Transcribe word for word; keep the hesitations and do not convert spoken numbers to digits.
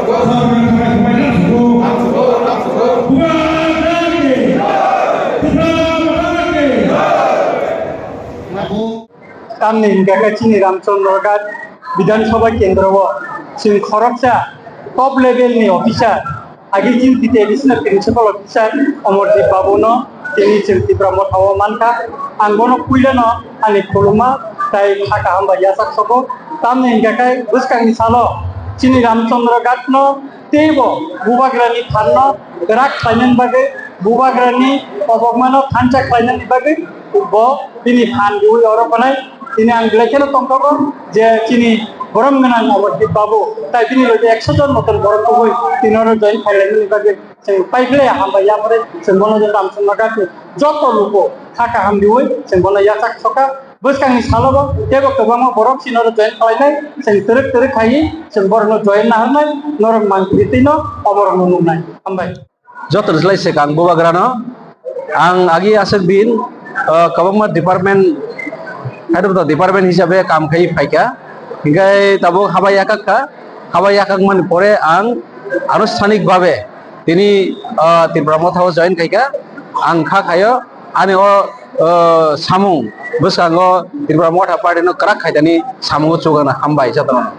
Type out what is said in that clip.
Tamni hingka khe chini Ramchandra Ghat Bidhan Sabha Kendro o chwng khoroksa top level ni officer, agi chini T T A D C ni principal officer Amarjit Babu no tini chwng Tipra Motha o mankha. Ang bono puila no ani khuluma tai kha kaham bai yachak sogo. Tamni hingka khe bwskang ni salo chini Ramchandra Ghat no teibo Bubagrani phanno kwrak khlainani bagwi, Bubagrani kobokmano thansa khlainani bagwi bo bini phan riui oro phanai. Tini ang belai kheno tongthogo je chini borom gwnang Amarjit Babu, tai bini loge ekso jon moton borok kubui tini oro join khlainani bagwi chwng paikhlai hambai yaphore chwng bono je Ramchandra Ghat ni joto luku kha kaham riui chwng bono yachak soka. Bwskangni salobo teibo kwbangma borok chini oro join khlainai, chwng twrwk twrwk khaiwi chwng borokno join naharnai, norok mangpili twino oborokno nuknai. Hambai. Joto rwslai se kang Bubagrano, ang agi aswk din, ah, kwbangma department, kaitor department hisabe kam khai phaikha, hinkhe tabuk habai yakak kha, habai yakak mani pore ang anusthanik babe tini, ah, Tipra Motha o join khaikha, ang kha khayo. Ani o, o, samung bwskango Tripura Motha Party no kwrak khaitani samungo chukana hambai jotono.